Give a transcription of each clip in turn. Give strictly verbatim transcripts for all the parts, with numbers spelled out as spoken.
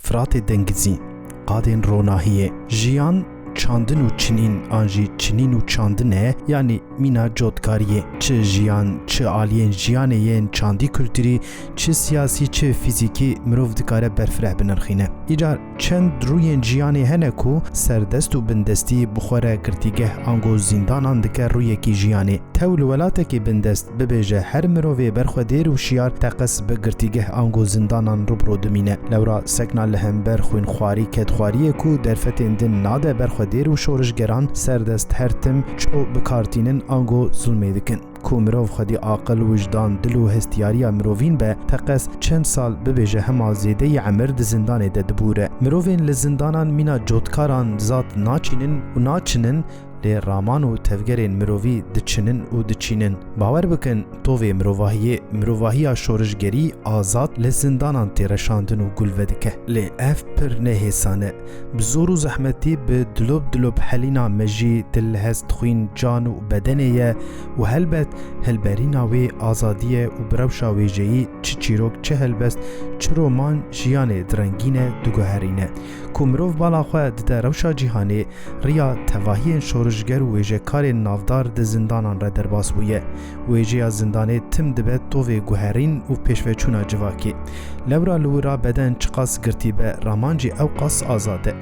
Firatê Dengizî, qadên ronahiyê. Jiyan, çandin û çinîn an jî çinîn û çandin e, yanî mîna cotkariyê. Çi jiyan, çi aliyên jiyanê yên çandî kulturî, çi siyasî, çi fîzîkî mirov dikare berfireh binirxîne. Îcar çend rûyên jiyanê hene ku serdest û bindestî bi xwe re girtîgeh ango zîndanan dike rûyekî jiyanê. Tew li welatekî bindest bibêje her mirovê berxwedêr û şiyar teqez bi girtîgeh ango zindanan rûbirû dimîne. Lewra sekna li hember xwînxwarî kedxwariyê ku derfetên din nade berxwedêr û şorişgeran serdest her tim ço bikartînin ango zulmê dikin. Ku mirov xwedî aqil, wijdan, dil û hestiyariya mirovîn be, teqez çend sal bibêje hema zêdeyî emir di zindanê de dibûre. Mirovên li zindanan mîna cotkaran zat naçînin û naçinin, lê raman û tevgerên mirovî diçinin û diçînin. Bawer bikin, tovê mirovahiyê, mirovahiya şorişgerî, azad li zindanan tê reşandin û gul vedike. Lê ev pir ne hêsan e. Bi zor û zehmetî, bi dilob dilob helîna mejî, dil, hest, xwîn, can û bedenê ye û helbet hilberîna wê azadî ye û bi rewşa wêjeyî çi çîrok, çi helbest, çi roman jiyanê direngîne, diguherîne. Ku mirov bala xwe dide rewşa cîhanê, riya tevahiyên şorişger û wêjekarên navdar di zindanan re derbas bûye. Wêjeya zindanê tim dibe tovê guherîn û pêşveçûna civakê. Lewra li wira beden çiqas girtî be, raman jî ew qas azad e.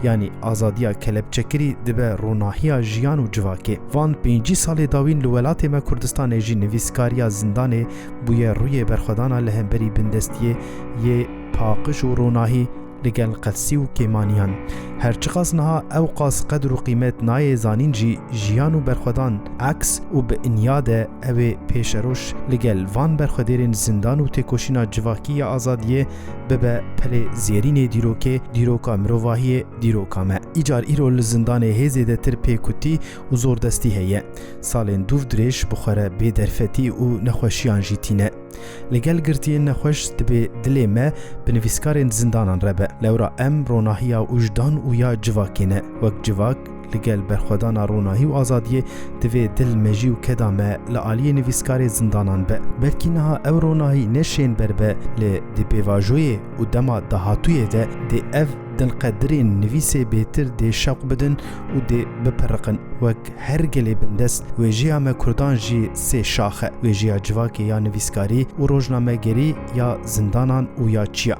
Yanî azadiya kelepçekirî dibe ronahiya jiyan û civakê. Van pêncî salê dawîn li welatê me Kurdistanê jî nivîskariya zindanê bûye rûyê berxwedana li hemberî bindestiyê yê paqij û ronahî, li gel qetsî û kêmaniyan. Her çiqas niha ew qas qedr û qîmet nayê zanîn jî, jiyan û berxwedan aks û bi inya de ew ê pêşeroş li gel van berxwedêrên zindan û têkoşîna civakî ya azadiyê bibe pelê zêrînê dîrokê, dîroka mirovahiyê, dîroka me. Îcar îro li zindanê hê zêdetir pêkutî û zordestî heye. Salên dûv dirêj bi xwe re bêderfetî û nexweşiyan jî tîne. Li gel girtiyên nexweş dibê dilê me bi nivîskarên zindanan re be. Lewra em ronahiya wijdan û ya civakê ne. Wek civak, li gel berxwedana ronahî û azadiyê divê dil, mejî û keda me li aliyê nivîskarê zindanan be. Belkî niha ew ronahî ne şênber be, lê di pêvajoyê û dema dahatûyê de dê ev dilqedirên nivîsê bêtir dê şewq bidin û dê bipiriqin. Wek her gelê bindest, wêjeya me Kurdan jî sê şax e. Wêjeya civakê ya nivîskarî û rojnamegerî ya zindanan û ya çiya.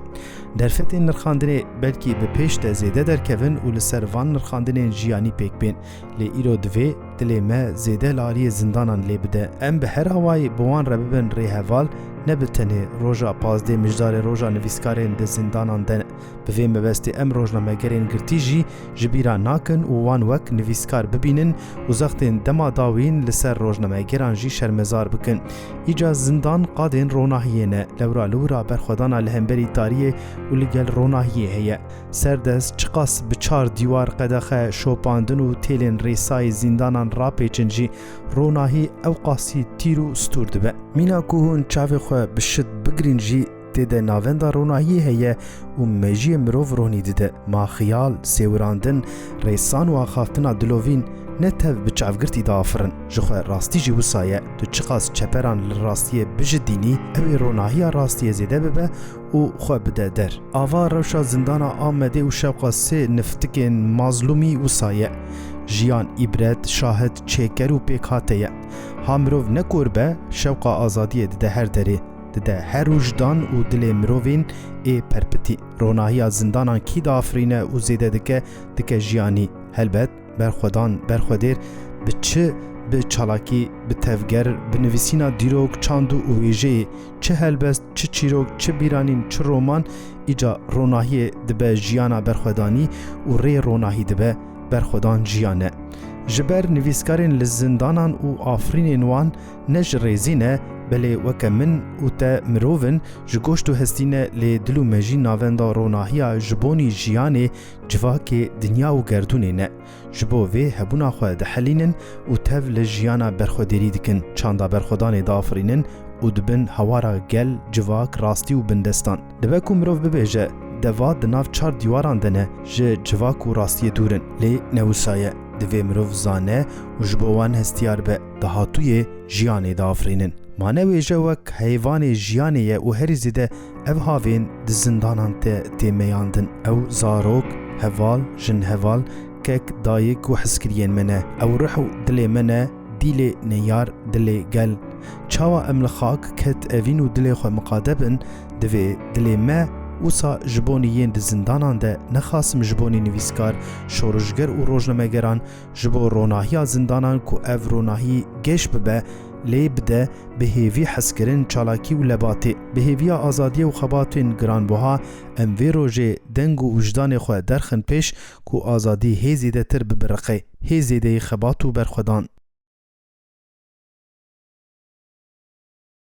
Derfetên nirxandinê belkî bi pêş de zêde derkevin û li ser van nirxandinên jiyanî pêk bên. Lê îro divê dilê me zêde li aliyê zindanan lê bide. Em bi her awayî bi wan re bibin rêheval, ne bi tenê roja pazdeh mijdarê roja nivîskarên di zindanan de. Bi vê mebestê em rojnamegerên girtî jî ji bîra nakin û wan wek nivîskar bibînin û zextên dema dawîn li ser rojnamegeran jî şermezar bikin. Îca zindan qadên ronahiyê ne, lewra li wira berxwedana li hemberî tariyê û li gel ronahiyê heye. Serdest çiqas bi çar dîwar, qedexe, şopandin û têlên rêsayî zindanan rapêçin jî, ronahî ew qasî tîr û stûr dibe. Mîna ku hûn çavê xwe bi şit bigirîn jî, tê de navenda ronahiyê heye û mejiyê mirov ronî dide. Ma xiyal, sêwirandin, rêsan û axaftina dilovîn ne tev bi çavgirtî diafirin. Ji xwe rastî jî wisa ye. Tu çiqas çeperan li rastiyê bijidînî, ew ê ronahiya rastiyê zêde bibe û xwe bide der. Ava rewşa zindana Amedê û şewqa sê niftikên mazlûmî wisa ye. Jiyan, îbret, şahid, çêker û pêkhate ye. Ha mirov nekor be, şewqa azadiyê dide her derê. Dide her wijdan û dilê mirovên ê perpitî. Ronahiya zindanan kî diafirîne û zêde dike, dike jiyanî. Helbet, berxwedan, berxwedêr bi çi? Bi çalakî, bi tevger, bi nivîsîna dîrok, çand û wêjeyê, çi helbest, çi çîrok, çi bîranîn, çi roman, îca ronahiyê dibe jiyana berxwedanî û rê ronahî dibe berxwedan jiyan e. Ji ber nivîskarên li zindanan û afirînên wan ne ji rêzî ne, belê weke min û te mirov in, ji goşt û hestî ne, lê dil û mejî navenda ronahiya ji bonî jiyanê, civakê, dinya û gerdûnê ne. Ji bo vê hebûna xwe dihelînin û tev li jiyana berxwedêrî dikin, çanda berxwedanê diafirînin û dibin hewara gel, civak, rastî û bindestan. Dibe ku mirov bibêje, deva di nav çar dîwaran de ne, ji civak û rastiyê dûr in. Lê ne wisa ye. Divê mirov zane û ji bo wan hestiyar be, dahatûyê jiyanê diafirînin. Ma ne wêje wek heyvanê jiyanê ye û herî zêde Ev havên di zindanan de tê meyandin. Ew zarok, heval, jinheval, kek, dayik û hizkiriyên me ne. Ew rih û dilê me ne, dîlê neyar, dilê gel. Çawa em li xak, ket, evîn û dilê xwe miqade bin, divê dilê me wisa ji bonî yên di zindanan de, nexasim ji bonî nivîskar, şorişger û rojnamegeran, ji bo ronahiya zindanan ku ev ronahî geş bibe, lê bide bi hêvî hezkirin, çalakî û lebatê, bi hêviya azadiyê û xebatên giranbuha, em vê rojê deng û wijdanê xwe derxin pêş ku azadî hê zêdetir bibiriqe, hê zêdeyî xebat û berxwedan.